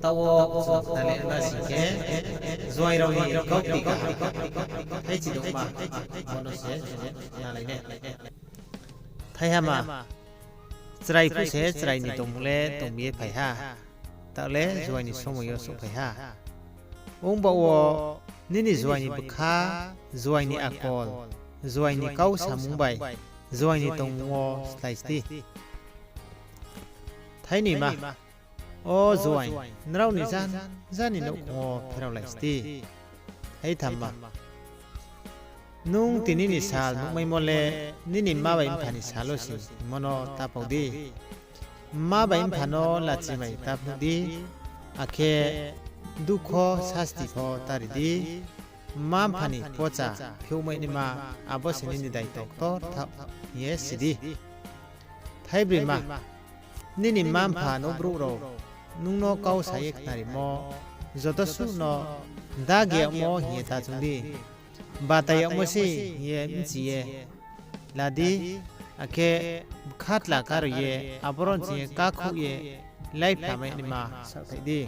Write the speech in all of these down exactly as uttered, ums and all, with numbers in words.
Taoh wo chung khnalai na sing khe, juaing rao ni kaukti kaham. Thaichidouhma, bono se chung khnalai nai. Thaihama, chrai phuh se chrai ni tongmung le tongbi ye phai ha. Taoh le juaing ni somoi yo souhphai ha. Ong baoh wo nini juaing ni bkha, juaing ni akol, juaing ni kau samung bai, juaing ni tongmung wo slái sti. Thainoima, o juaing, nrao ni janja ni nouhkhong wo pheraolai sti. Thaithamma, nung tini ni sal nuhmaimo le nini mma bai mpha ni sal wo se hingmo no ta pau di. Mma bai mpha no lachimai ta phnuh di, akhe dukho sasti pho ta ri di. Mma mpha ni pocha phiouhmai naima, abo se nini daito ktorthaoh hing ye si di. Thaibroima, nini mma mpha nouhbrouh rao nung no kau sa ye khnarimo joto suh no dagi yagmo hing ye ta choung di. Batai yagmo se hing ye bchi ye la di, akhe bkha tla karoi ye aboro nching ye kákhouh ye láiphlamai naima saohthaih di.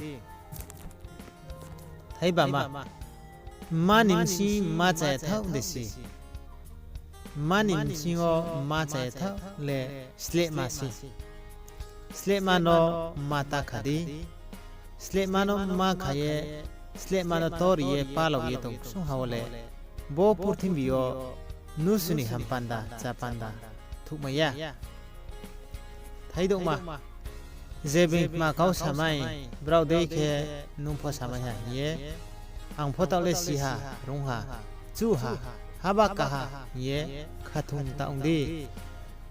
Thaibama, mma ni bsing mma chaya thaoh de si. Mma ni bsing yo mma chaya thaoh le slehma se. Slehma no mma ta kha di. Slehma no mma kha ye, slehma no tor ye palao ye tong ksungha wo le, bo purthimbi yo mnusu ni ham panda, chá panda thuhmai ya. Thaidouhma, je being tma kau samai, brao dei khe nung pho samai ha hing ye, ang pho taoh le si ha, rung ha, chu ha, haba ka ha hing ye khathung ta ong di.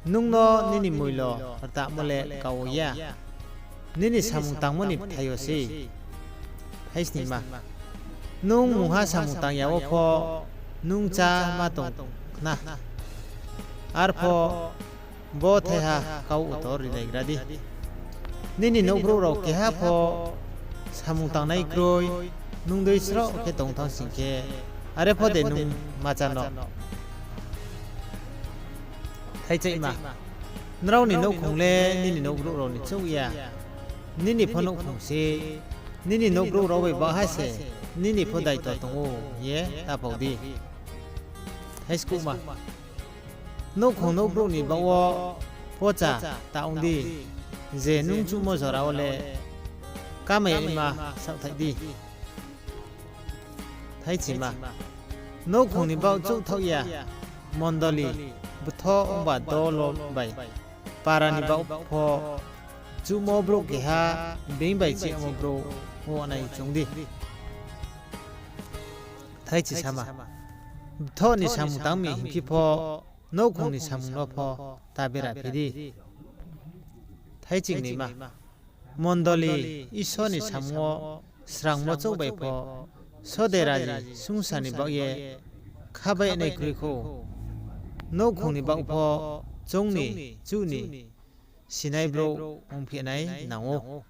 Nung no nini moilo rtamo le kau ya, nini samung tangmo ni bthai yo sei. Thaisningma, nung mungha samung tang ya wo pho nung chá ma tong khna. Arpho bo thaiha kau utor rilaigra di. Nini nouhbrouh rao keha pho samung tangnai kroi, nung dei sroh khe tong thanng sing khe, are pho de nung ma chá no? Thaichaima, nrao ni nouhkhong le nini nouhbrouh rao ni chouh ya, nini pho nouhkhong se, nini nouhbrouh rao bai baohha se nini pho daito tong ou hing ye ta pau di. Thaiskuhma, nouhkhong nouhbrouh ni baoh wo pocha ta ong di, je nung chuhmo jora wo le kamai yagnaima saohthaih di. Thaichima, nouhkhong ni baoh chouhthaoh ya, mondoli, btho ongba dolo bai, para ni baoh pho chuhmo brouh keha, being bai chiyamo brouh ong nai choung di. Thaichisama, btho ni samung tang mi hingphi pho, nouhkhong ni samung no pho ta bera phi di. Thaichingnaima, mondoli, Isor ni samung wo srangmo chouh bai pho, sode raji sungsar ni baoh ye khabai nai kroi khou. Nouhkhong ni baoh pho choung ni, chuh ni, sinai brouh ongphi nai nang ou.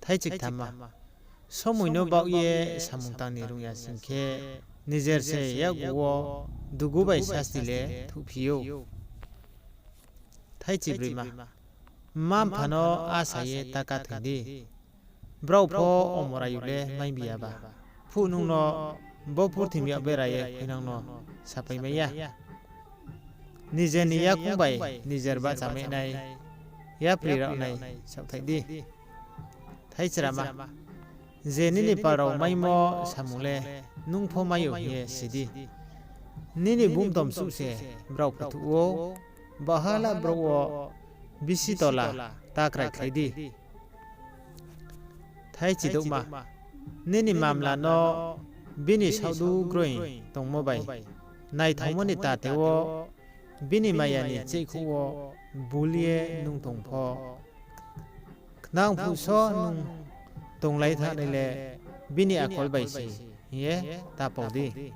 Thaichikthamma, somoi no baoh ye samung tang ni rung ya sing khe, nijer se yakgu wo dugu bai sasti le thuhphi ou. Thaichibroima, mma-mpha no asa ye ta kathoing di. Brao pho omorayu le maibi ya ba, phuh nung no bo purthimbi yag bera ye khuinang no sapaimai ya. Nijer ni yakoung bai nijer bahchamai nai, yapri rao nai saohthaih di. Thaichirama, je nini pal rao maimo samung le nung pho mai ou hing ye si di. Nini bumtomsuh se brao phathuh ou, bahala brouh wo bisi tola ta kraikhlai di. Thaichidouhma, nini mamla no bini saohdu groing tongmo bai naithaomo ni tate wo, bini maya ni cheihkhouh wo bul ye nung tong pho, khnang phuh so nung tonglai thanai le bini akol bai se hing ye ta pau di.